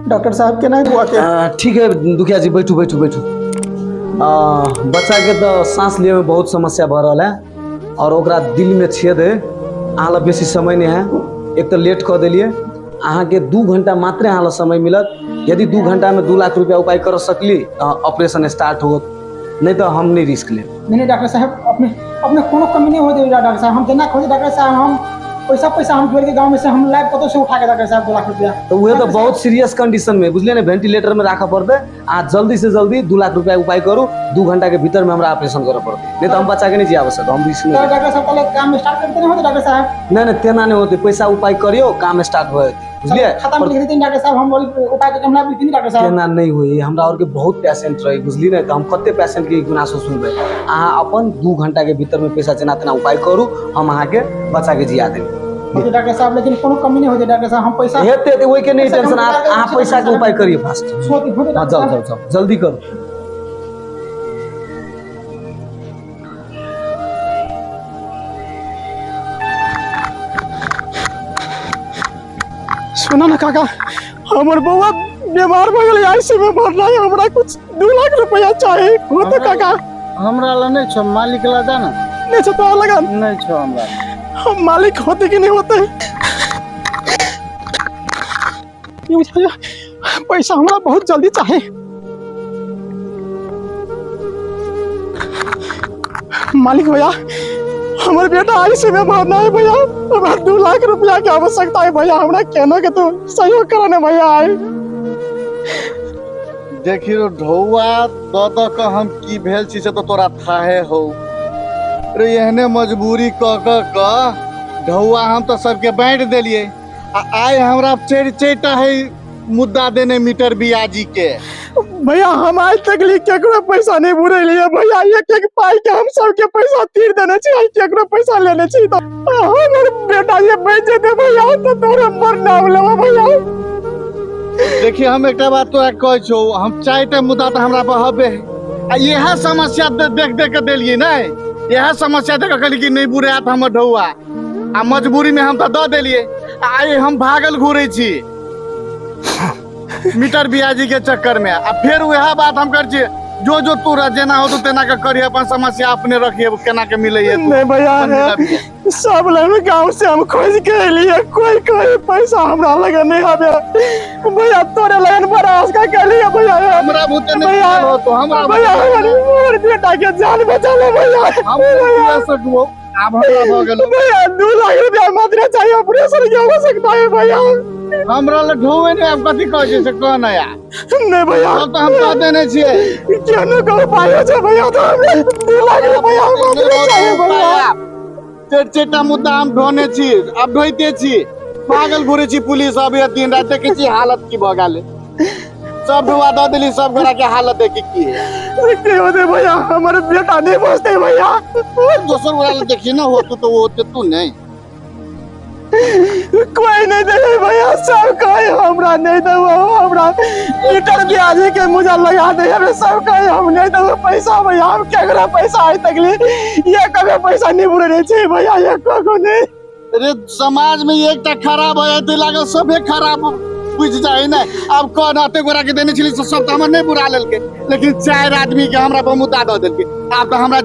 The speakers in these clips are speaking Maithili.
डॉक्टर साहब केना है बुआ के? ठीक है दुखिया जी, बैठू बैठू बैठू। बच्चा के तो सांस लिए में बहुत समस्या भऽ रहल है और ओकरा दिल में छेद है। अहाँ लग बेसी समय नहीं है, एक तो लेट कऽ देलिए। अहाँके 2 घंटा मात्र अहाँ लग समय मिलत। यदि 2 घंटा में 2 लाख रुपया उपाय कर सकली तो ऑपरेशन स्टार्ट होत, नहीं तो हम नहीं रिस्क लेब। नहीं नहीं डॉक्टर साहब, अपने अपने कोनो कमी नहीं हो दे डॉक्टर साहब। हम जेना खोजे डॉक्टर साहब, हम पैसा पैसा हम जोड़ के गांव में से हम लाइव कतौ से उठा के डॉक्टर साहब 2 लाख रुपया। तो वह तो बहुत सीरियस कंडीशन में बुझलिए ने, वेंटिलेटर में राखऽ पड़तै। आ जल्दी से जल्दी 2 लाख रुपया उपाय करू, 2 घंटा के भीतर में हमरा ऑपरेशन करऽ पड़तै, नहीं तो हम बच्चा के नहीं जियाबऽ सकब, हम रिस्क नहीं तो लेब। डॉक्टर साहब पहले काम स्टार्ट करते नहीं होते डॉक्टर साहब? नहीं नहीं तेना नहीं होते, पैसा उपाय करियो काम स्टार्ट हो जेतै, बुझलिए? खाता में लिख देते डॉक्टर साहब, हम बोली उपाय के हमरा लिख डॉक्टर साहब। तेना नहीं होई, हमरा और के बहुत पेशेंट रही बुझली ने, तो हम कते पेशेंट के गुनासो सुनबै। अहाँ अपन 2 घंटा के भीतर में पैसा जेना तेना उपाय करू, हम अहाँ के बच्चा के जिया देब। होते डॉक्टर साहब, लेकिन कोनो कमी नहीं होते डॉक्टर साहब, हम पैसा हेते ते ओइ के नहीं पैसा टेंशन, कम अहाँ करा पैसा के उपाय करियो फास्ट। होते होते हाँ, डॉक्टर जाओ साहब। जाओ जाओ जल्दी करू। सुना ना काका, हमर बउआ बीमार भ गेलै, आईसीयू में भरना है, हमरा कुछ 2 लाख रुपया चाही। हो तो काका? हमरा ला नहीं छो, मालिक ला जा ना। नहीं छो तो लगन? नहीं छो हमरा। हम मालिक होते कि नहीं होते? ये बुझाइया, पैसा हमरा बहुत जल्दी चाहे। मालिक भैया, हमर बेटा आईसीयू में भरना है भैया, हमरा 2 लाख रुपया के आवश्यकता है भैया, हमरा केना के तो सहयोग करो भैया। आए देखियो ढौआ the the के हम की भेल छी से तो तोरा थाहे हो रे, एहने मजबूरी क क क ढौआ हम तो सबके बांटि देलिए। आ आइ हमरा चारि चारिटा है मुद्दा देने मीटर बियाजी के। भैया हम आज तक ली केकरो पैसा नहीं बुरेलिए भैया, एक एक पाई के हम सबके पैसा तीर देने छी, आज केकरो पैसा लेने छी तो हमर बेटा ये बच जेते भैया तो तोरे मर नाम लेबो भैया। देखिए हम एकटा बात तोरा कहै छौ, हम चारिटा मुद्दा तो हमरा पर हबे आ इएह समस्या देख देख के देलिए ने, इएह समस्या देख के कहली कि नहीं बुरायत हमर ढौआ, आ मजबूरी में हम तो दऽ देलिए। आइ हम भागल घूरै छी मीटर बियाजी के चक्कर में, आ फेर वएह बात हम कर छी, जो जो तू रह जेना हो तो तेना के करिए, अपन समस्या अपने रखिए, केना के मिले है नहीं भैया, सब लग गांव से हम खोज के लिए कोई कोई पैसा हमरा लगे नहीं हबे भैया, तोरे लगन बड़ा आशा के लिए भैया, हमरा भूते नहीं भैया, हो तो हमरा भैया, हमर बेटा के जान बचा ले भैया, हम भैया सकबो आब हमरा भ गेल भैया, 2 लाख रुपया मात्र चाहिए, ऑपरेशन के आवश्यकता है भैया। हमरा लग ढोवे नहीं, आब कथी कहै छै से कह ना यार। नहीं भैया, तब तो हम कह देने छियै। केहनो के उपाय हो छै भैया, तो हमरा 2 लाख रुपया मात्र चाहिए भैया। चारि चारिटा मुद्दा हम ढोने छी, आब ढोइते छी, पागल घुरै छी पुलिस अब ये दिन राति, देखै छी हालत की भऽ गेल, सब ढुआ दऽ देली, सब गोरा के हालत देखी की है। की होते भैया, हमर बेटा नहीं बचते भैया। दोसर गोरा लग देखी ना होते तो वो होते, तू नहीं। कोई नहीं दे भैया, सब कोई हमरा नहीं देबो, हमरा मीटर ब्याजी के मुझे लगा दे, हमें सब कोई हम नहीं देबो पैसा भैया, हम केकरा पैसा आइ तक ले ये कभी पैसा नहीं बुरे रहे छे भैया, ये को नहीं। रे समाज में एकटा खराब हो जाते लागल सभे खराब बुझ जाए ने। अब कौन आते गोरा के देने छली सब तो हमर नहीं बुरा लेलके, लेकिन 4 आदमी के हमरा पर मुद्दा दऽ देलके। आब तो हमरा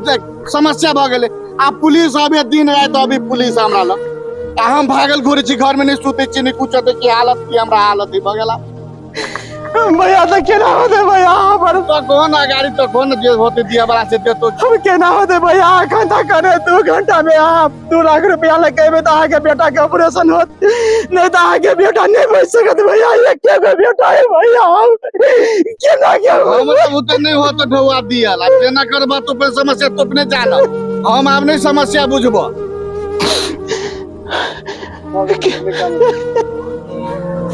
समस्या भऽ गेलै, आब पुलिस अबे दिन राति अभी पुलिस हमरा लग, आ हम भागल घुरै छी, घर में नहीं सुतै छी, नहीं कुछ होतै, की हालत की हमरा हालत ही भऽ गेला। भैया तो केना होते भैया हमर तो कौन अगाड़ी तो कौन जे होते दिया बड़ा से देतो। हम केना होते भैया, अखन तक करे 2 घंटा में आप 2 लाख रुपया लगेबे तो अहाँके बेटा के ऑपरेशन होत, नहीं तो अहाँके बेटा नहीं बच सकत भैया, ये के गो बेटा है भैया, हम केना के होत? हमरा बुते नहीं होत ढौआ दियल, आब जेना करबा तो अपन समस्या तो अपने जानब, हम आब नहीं समस्या बुझबो।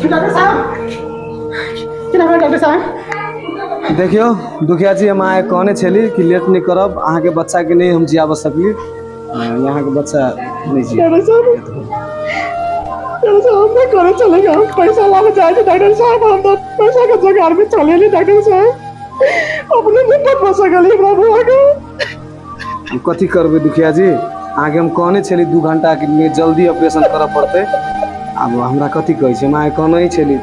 डॉक्टर साहब, केना भेल डॉक्टर साहब? देखियो दुखिया जी, हम अहाँके कहने छली कि लेट नहीं करब, अहाँके बच्चा के नहीं हम जियाब सकली, यहाँ के बच्चा नहीं जिया। डॉक्टर साहब, डॉक्टर साहब, हम नहीं करे चलेगा, हम पैसा लाने जाए थे डॉक्टर साहब, हम तो पैसा के जुगाड़ में चले नहीं डॉक्टर साहब, अपने नहीं बच सकली हमरा बुआ के। हम कथी करबै दुखिया जी, अहाँके हम कहने छली 2 घंटा के में जल्दी ऑपरेशन करऽ पड़तै, आब हमरा कथी कहै छै, हम अहाँके कहने ही छली।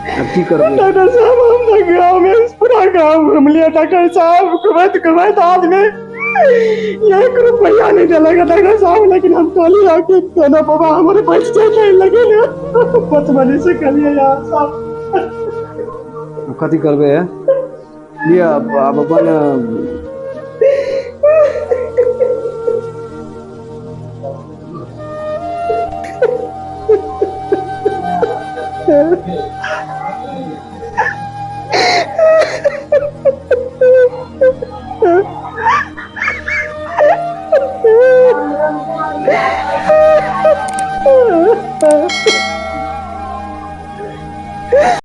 आब की करबै? डॉक्टर साहब, हम तऽ गाँव में पूरा गाँव घुमलियै डॉक्टर साहब, घुमैत घुमैत आदमी एक रुपया नहीं देलक डॉक्टर साहब। लेकिन हम कहलियै कि केना बाबा हमर बचि जेतै, लेकिन बचपने से कहलियै यार साहब। आब कथी करबै? है लिअ, आब अपन